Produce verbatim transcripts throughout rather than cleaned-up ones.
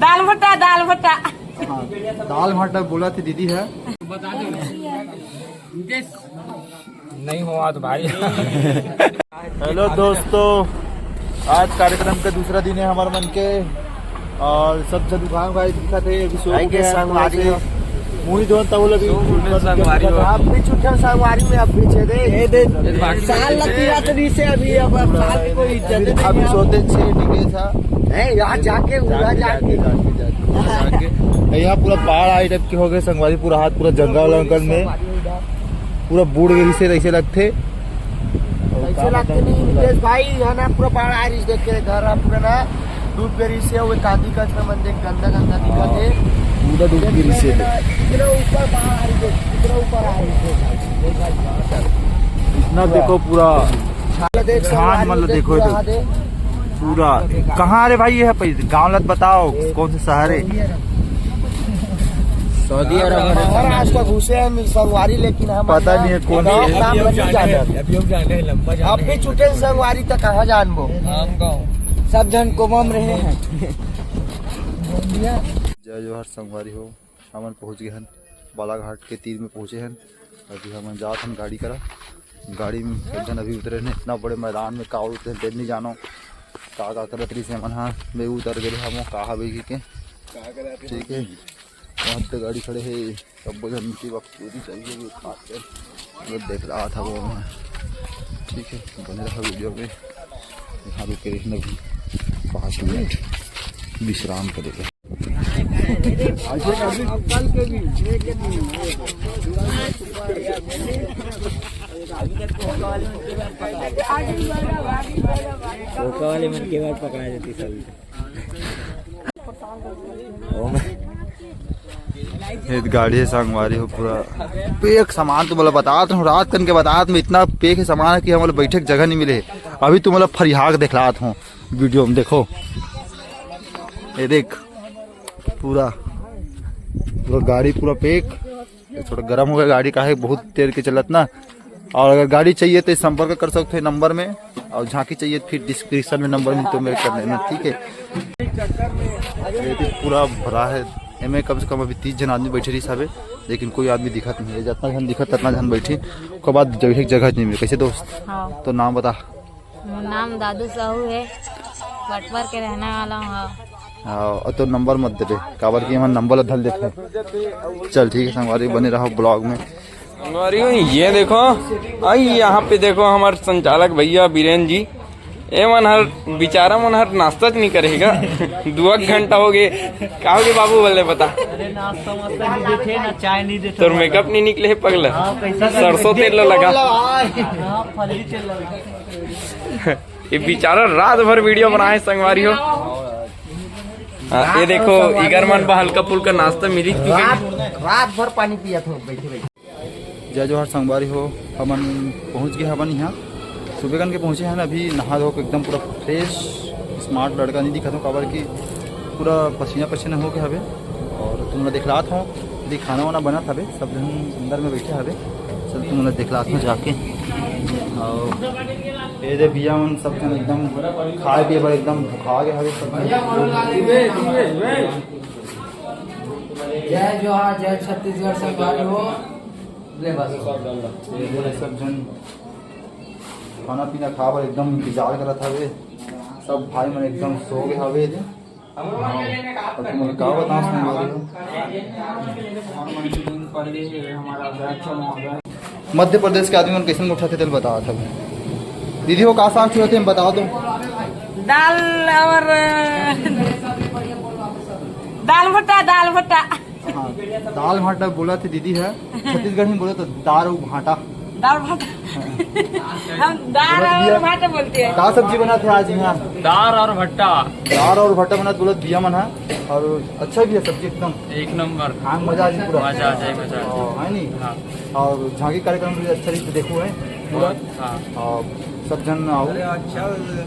दाल भट्टा, दाल भट्टा। हाँ, दाल भट्टा बोला थी दीदी है। नहीं हुआ तो भाई। हेलो दोस्तों, आज कार्यक्रम का दूसरा दिन है हमारे मन के, और सब जन उघाय उघाय दिखत हे। अभी सो भाई के गए हैं संगवारी थोड़ा से। हो। मुही धोन तब अभी संगवारी हो। आप भी चुके हो संगवारी में, आप पीछे दे। ये दे। साल लग गया तो नीचे अभी, अब, अब साल की कोई इज्जत नहीं अभी है। सोते छे टिके था। हैं, यहाँ जाके, वहाँ जाके। जाके, जाके, जाके। यहाँ पूरा पहाड़ आई टाइप के हो गए संगवारी, पूरा हाथ पूरा जंगल वंगल में पूरा बूढ़ गए से ऐसे लगते। ऐसे लगते नहीं नितेश भाई, यहाँ ना पूरा पहाड़ आ रही, देख के घर आपका ना डूब गई से, वो कांदी का मंदिर गंदा गंदा दिखत है। पूरा डूब गई से। इतना ऊपर पहाड़ आ रही है, इतना ऊपर आ रही है। इतना देखो पूरा छाला देख, धान संगवारी मतलब देख, देखो पूरा इधर। हाथ है। पूरा कहाँ रे भाई, ये है पैसे? गाँव लत बताओ, कौन से शहर है? सऊदी अरब। हमारा आज तक घुसे हैं संगवारी, लेकिन हम पता नहीं है कौन गाँव है। काम में नहीं जाना। अभी हम जाना है, लंबा जाना अब भी है। छूटे संगवारी तो कहाँ जानबो? हम गाँव। सब जन कोमा में रहे हैं। जय जोहार संगवारी हो, हमन पहुँच गए हन, बालाघाट के तीर में पहुँचे हन। अभी हमन जात हन गाड़ी करा, गाड़ी में एक झन अभी उतरे ने, इतना बड़े मैदान में का उतरे तेन नहीं जानो, का का करत रही से मन हा, मैं उतर गए हम का हवे की के। ठीक है, वहाँ पे गाड़ी खड़े है, सब जन की वक्त पूरी चाहिए, ये खाते हैं। ये देख रहा था वो मैं। ठीक है, बने रहा वीडियो में। यहाँ रुके रहना भी पाँच मिनट विश्राम करेगा। धोखा वाले मन के बाद पकड़ा जाती सभी। ये गाड़ी है संगवारी हो, पूरा पैक सामान तो बोला बतात हूँ, रात कन के बतात में इतना पैक है सामान कि हम लोग बैठे के जगह नहीं मिले। अभी तुम लोग फरियाग दिखलात हूँ वीडियो में, देखो ये देख पूरा, पूरा गाड़ी पूरा पैक। ये थोड़ा गर्म हो गया गाड़ी, काहे बहुत देर के चलत ना। और अगर गाड़ी चाहिए तो संपर्क कर सकते हैं नंबर में, और झांकी चाहिए तो फिर डिस्क्रिप्शन में नंबर मिलते मेरे कर लेना, ठीक है। ये भी पूरा भरा है, एमे कम से कम अभी तीस जन आदमी बैठे रही साहब, लेकिन कोई आदमी दिखत नहीं है। जितना जन दिखत उतना जन बैठे, ओकर बाद जगह, जगह नहीं मिले। कैसे दोस्त? हाँ। तो नाम बता। मोर नाम दादू साहू है, बटवर के रहने वाला हूँ। हाँ, और तो नंबर मत देबे, काबर कि हमर नंबर ला धल देथे। चल ठीक है संगवारी, बने रहो ब्लॉग में। संगवारी हो, ये देखो, आई यहाँ पे देखो हमारे संचालक भैया बीरेन जी, ए मन हर बेचारा मन हर नाश्ता च नहीं करेगा। दो एक घंटा हो गए, का हो गए बाबू बोले बता। अरे नाश्ता वास्ता नहीं देते, ना चाय नहीं देते। तोर मेकअप नहीं निकले है पगला, हाँ, कैसा सरसों तेल ला लगा। हाँ, फली तेल लगा। ये बेचारा रात भर वीडियो बनाए संगवारी हो। हाँ, ये देखो, इगर मन बा हल्का फुल्का नाश्ता मिली। रात, रात भर पानी पिया था बैठे बैठे। जय जोहार संगवारी हो, हमन पहुँच गए हमन यहाँ। सुबह कन के पहुँचे हैं अभी, नहा धो के एकदम पूरा फ्रेश, स्मार्ट लड़का नहीं दिखा था, काबर कि पूरा पसीना पसीना हो गया हवे। और तुम लोग दिखलात हो, अभी खाना वाना बनत हवे, सब जन अंदर में बैठे हवे। चल तुम लोग दिखलात हो जाके। और ये दे भैया मन सब जन एकदम खाए पिए बर एकदम भुखा गए हवे सब जन। जय जोहार, जय छत्तीसगढ़ संगवारी हो। ले बस। ये सब जन खाना पीना खा बर एकदम इंतजार करत हवे। सब भाई मन एकदम सो गए हवे। अब तुम का बताओ, सुन लो। मध्य प्रदेश के आदमी मन कैसे उठाते तेल बतावत हवे। दीदी, वो का साग चुहत हे, बताओ तो। दाल और दाल भट्टा, दाल भट्टा। हाँ, दाल भाटा बोला थे दीदी है, छत्तीसगढ़ में बोले तो दाल और भाटा। दाल भाटा। हम दाल और भाटा बोलते हैं। का सब्जी बना थे आज यहाँ? दाल और भट्टा। दाल और भट्टा बना बोलत बिया मन है, और अच्छा भी है सब्जी एकदम। एक नंबर। हाँ, मजा आ जाए पूरा। मजा आ जाए, मजा आ जाए। हाँ, है नहीं? हाँ। और झांकी कार्यक्रम भी अच्छा रीत देखो है पूरा। बहुत, हाँ। और सब जन आओ। अरे अच्छा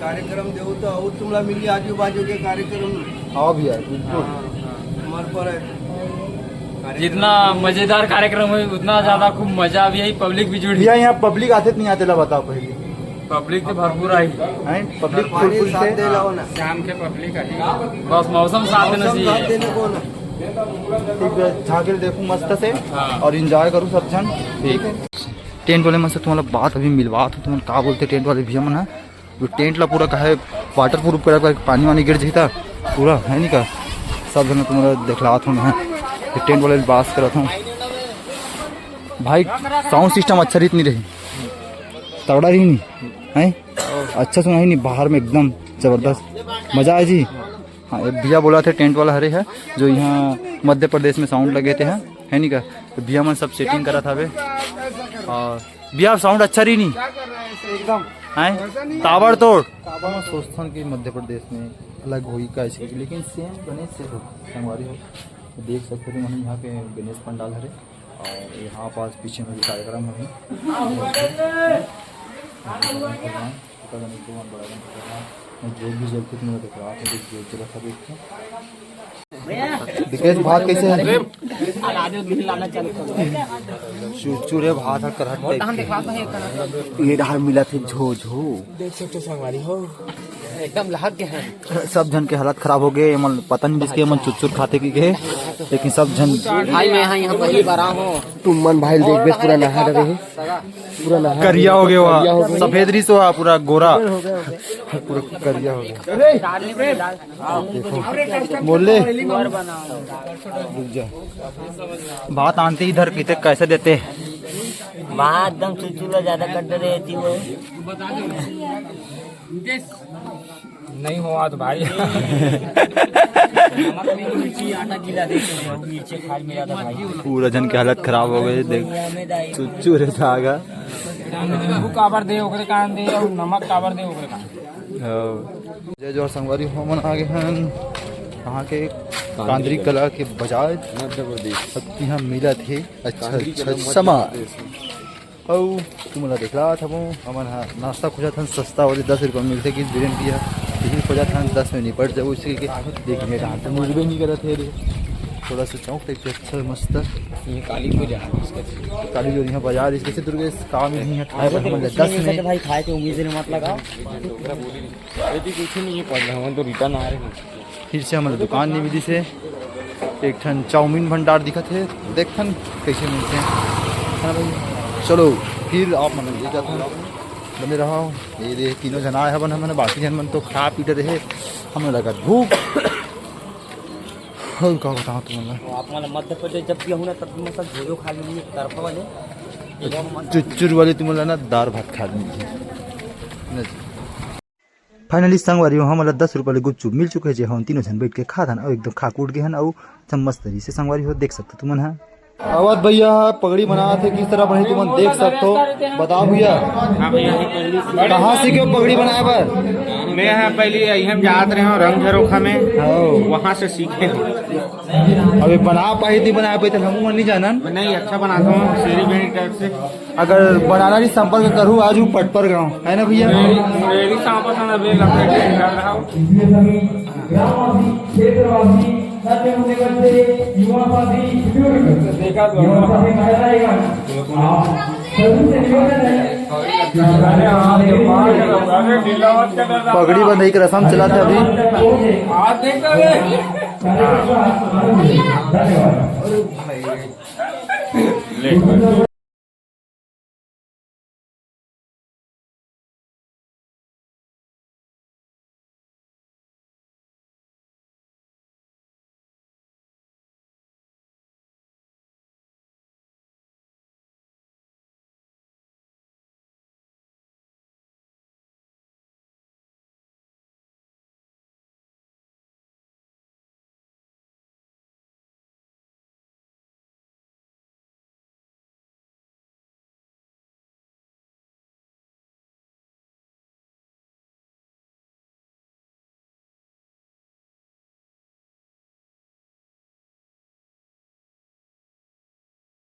कार्यक्रम देवो तो और तुमला मिली आजू बाजू के कार्यक्रम। हाँ भैया, बिल्कुल। हाँ, हाँ। हमारे पर है। जितना मजेदार कार्यक्रम हो, उतना ज्यादा खूब मजा भी आई, पब्लिक भी जुड़ी। भैया, यहाँ पब्लिक आते नहीं आते ला बताओ पहले। पब्लिक तो भरपूर आई। हैं, पब्लिक फुल फुल से। शाम के पब्लिक आई। बस मौसम साथ देना चाहिए। ठीक है, झांक के देखो मस्त से। हाँ। और एंजॉय करो सब जन। ठीक है। टेंट वाले मन से तुम्हारा बात अभी मिलवा था, तुमन का बोलते टेंट वाले भैया मन है, वो टेंट ला पूरा काहे वाटर प्रूफ करा करके पानी वानी गिर जाता पूरा, है नहीं का? सब जन तुम्हारा दिखलात हूँ मैं, ये टेंट वाले बात करत हूँ भाई। साउंड सिस्टम अच्छा रीत नहीं रही, तगड़ा रही नहीं है, अच्छा सुना ही नहीं, बाहर में एकदम जबरदस्त मजा आए जी। हाँ, ये भैया बोला थे टेंट वाला हरे है, जो यहाँ मध्य प्रदेश में साउंड लगे थे, है नहीं का? तो भैया मन सब सेटिंग करा था बे। और भैया, साउंड अच्छा रही नहीं? एकदम। हैं? ताबड़तोड़। ताबड़ सोचथन कि मध्य प्रदेश में अलग होई का ऐसे, लेकिन सेम गणेश से हो, संगवारी हो। तो देख सकते हो, हम यहाँ पे गणेश पंडाल हरे और यहाँ पास पीछे में भी कार्यक्रम है। पता नहीं कौन बड़ा बन रहा है। जो भी जलते तुम्हें दिख रहा है, जो जलते रखा देखते। विकेश, भात कैसे है? चुरचुरे भात ह, करहट टाइप के। ये डहार मिला थे झो झो। देख सकते हो संगवारी हो, एकदम लहक गए हैं। सब झन के हालत खराब हो गए, एमन पता नहीं जिसके एमन चुरचुर खाते की गए, लेकिन सब झन। भाई, मैं यहाँ, यहाँ पहली बार आया हूँ। तुम मन भाई देख बे, पूरा नहा डरे है, पूरा नहा करिया हो गया करिया हो हुआ, गया। सफेद रिस हुआ, पूरा गोरा, पूरा करिया हो गया। देखो, बोले, रुक जा। बात आनते ही इधर किते कैसे देते? वहाँ एकदम चुलचुला ज्यादा कर दे रही थी वो। नहीं हुआ तो भाई। नमक में मिर्ची आटा गीला देखे हो, मिर्ची खाल में ज्यादा भाई। पूरा जन के हालत खराब हो गई, देख, चुरचुरे धागा। वो काबर दे, ओकरे कारण दे, और नमक काबर दे, ओकरे कारण। हाँ। जय जोहार संगवारी हो, हमन आ गए हन कहाँ के? कांदरी कला के बाजार। मध्य प्रदेश। अब यहाँ मिला थे अच्छा, कांदरी अच्छा कला मध्य सामान। प्रदेश। अउ तुमला देखला था वो, हमन हा नाश्ता खोजत हन, सस्ता वाले दस रुपया मिलथे कि बिरयानी पिया, यही खोजत हन, दस में निपट जाओ, इसी के देख मेरा हाथ मिलबे नहीं करत है रे। थोड़ा सा चौक टाइप के अच्छा मस्त। ये काली पूजा है, इसके काली जो यहाँ बाजार, इसके से दुर्गेश काम ही नहीं है, खाए बर हमन ला दस में। भाई, खाए के उम्मीद मत लगाओ। यदि कुछ नहीं पढ़ रहे हो तो रिटर्न आ रहे हैं। फिर से हमर दुकान नहीं मिली से, एक ठन चाउमीन भंडार दिखत हे, देखथन कैसे मिलथे, है ना भाई? चलो फिर आप मन ले जाथन, बने रहो। ये दे तीनों झन आए हवन, हमन बाकी झन मन तो खा पी डरे हे, हमन लगा भूख। और का बताओ तुमन ला? आप मन मध्य प्रदेश जब भी आहू ना, तब भी मतलब झोलो खा लेंगे, तरफा वाले। चुरचुर वाले तुमन ला ना दार भात खा लेंगे। फाइनली संगवारी हो, हमन ला दस रुपया ले गुपचुप मिल चुके हे, जे हमन तीनों झन बैठ के खात हन, अउ एकदम खा कूट गे हन, अउ एकदम मस्त तरी से संगवारी हो देख सकते तुमन ह। अवध भैया ह पगड़ी बनात हे, किस तरह बने तुमन देख सकते हो, बताओ भैया। हाँ भैया, ये पगड़ी। कहाँ सीखे हो पगड़ी बनाए बर? मैं यहाँ पहले यही हम जात रहे हो रंग झरोखा में, हाँ। वहाँ से सीखे हो। अबे बना पाही थी, बना पाही तो हम नहीं जानन। नहीं, अच्छा बनाता हूँ, शेरी बेरी टाइप से। अगर बनाना नहीं संपर्क करूँ, आज हूँ पटपर गाँव, है ना भैया? मेरी, मेरी सांपत है ना, अभी लकड़ी के निकाल रहा हूँ। पगड़ी बंधई के रसम चलत हे अभी।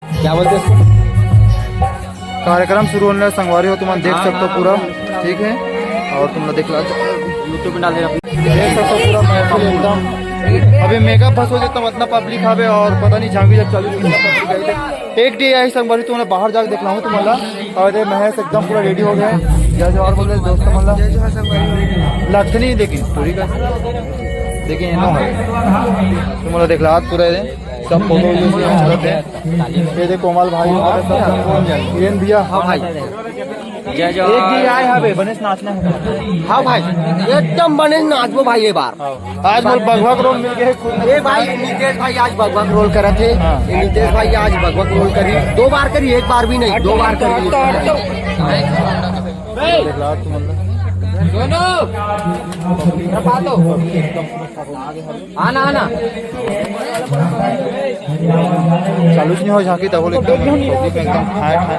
क्या बोलते हैं? कार्यक्रम शुरू होने वाला संगवारी हो, तुमन देख सकते हो पूरा, ठीक है, और तुम लोग देख लो, YouTube में डाल देना। देख सकते हो पूरा महफिल एकदम, अभी मेकअप बस हो जाता, इतना पब्लिक आवे और पता नहीं झांकी जब चालू कितना पब्लिक आवे। एक डे आई संगवारी, तुमने बाहर जाके देखना हो तुम्हारा, और ये महस एकदम पूरा रेडी हो गया है। जय जोहार बोले दोस्त मन ला। जय जोहार संगवारी। लगथे नहीं लेकिन पूरी का। देखिए, ये नो है। तुम लोग देख ला, हाथ पूरा है। सब फोटो वीडियो से चलत है। ये देखो कोमल भाई, ये भैया। हाँ भाई। जय एक जोहार। जी आए हवे, बने से नाचना है। हाँ भाई, एकदम बने से नाचबो भाई ये बार। आज मोर बगवा के रोल मिल गए खुद। ए भाई, नितेश भाई आज बगवा के रोल करत हे। हाँ। ये नितेश भाई आज बगवा के रोल करी, दो बार करी, एक बार भी नहीं, दो बार करी। दोनों। आना, आना। चालू से नहीं हो झांकी, तब बोले एकदम, एकदम खाए, खाए।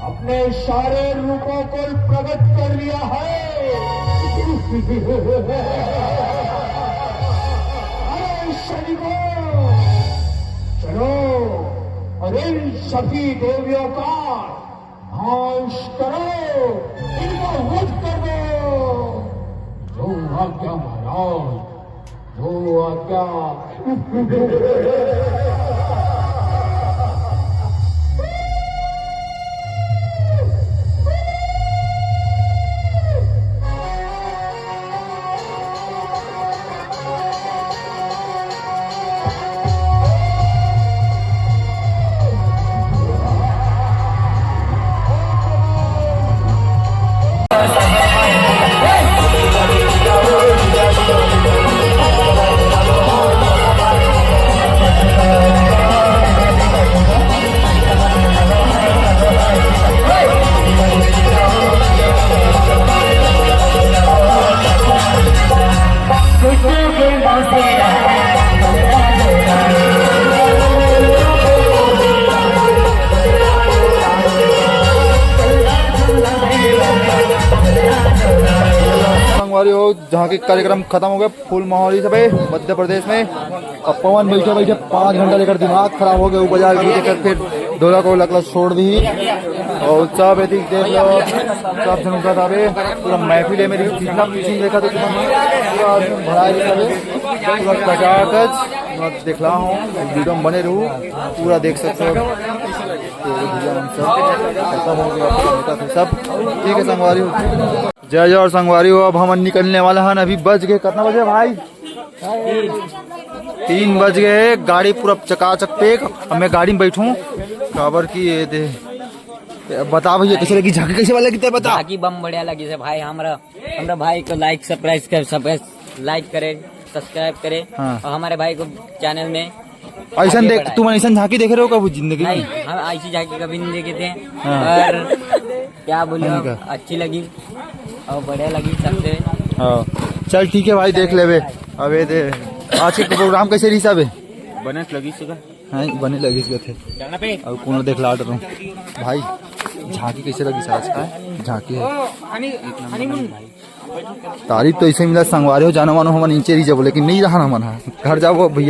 अपने सारे रूपों को प्रकट कर लिया है। अरे सैनिकों, चलो और इन सभी देवियों का नाश करो, इनका वध कर दो। जो आज्ञा महाराज, जो आज्ञा। संगवारी हो, जहाँ के कार्यक्रम खत्म हो गया, फुल माहौल ही सब है मध्य प्रदेश में। अब पवन बैठे बैठे पाँच घंटा लेकर दिमाग खराब हो गया, वो बाजार भी लेकर फिर ढोलक वोलक ला छोड़ दी। और सब एती देख लो, सब झन उठा था बे, पूरा महफिल है मेरी, जितना पीछे देखा तो पूरा आदमी भरा है सब, पूरा कचाकच। मैं दिखला हूँ, वीडियो में बने रहू, पूरा देख सकते हो। तो भैया हम सब खत्म हो गया, सब ठीक है संगवारी हो। जय जय और संगवारी हो, अब हम निकलने वाला है। अभी बज गए, कितना बजे भाई? तीन बज गए, गाड़ी पूरा चकाचक पैक। अब मैं गाड़ी में बैठूं, काबर की ये दे। बता भैया, कैसे लगी झांकी, कैसे वाला कितना बता? झांकी बम बढ़िया लगी से भाई, हमरा, हमरा भाई को लाइक, सब्सक्राइब कर, सब लाइक करे, सब्सक्राइब करे। हाँ। और हमारे भाई को चैनल में ऐसा देख, तुमन ऐसा झांकी देखे रहो कभी जिंदगी में? नहीं, हम ऐसी झांकी कभी नहीं देखे थे। हाँ। पर क्या बोले, नहीं का? अच्छी लगी और बढ़िया लगी सबसे। हाँ, चल ठीक है भाई, देख लेबे। अबे दे, आज के प्रोग्राम कैसे रही साहब? बने लगी सुबह। हाँ, बने लगी इसके थे। और कोनो देख लाट रहो भाई, झांकी कैसे लगी साहब? झांकी है। तारीफ तो ऐसे मिला, संगवारी हो जाना मानो हमन नीचे रही जाबो, लेकिन नहीं रहा ना मन हा। घर जाबो भैया।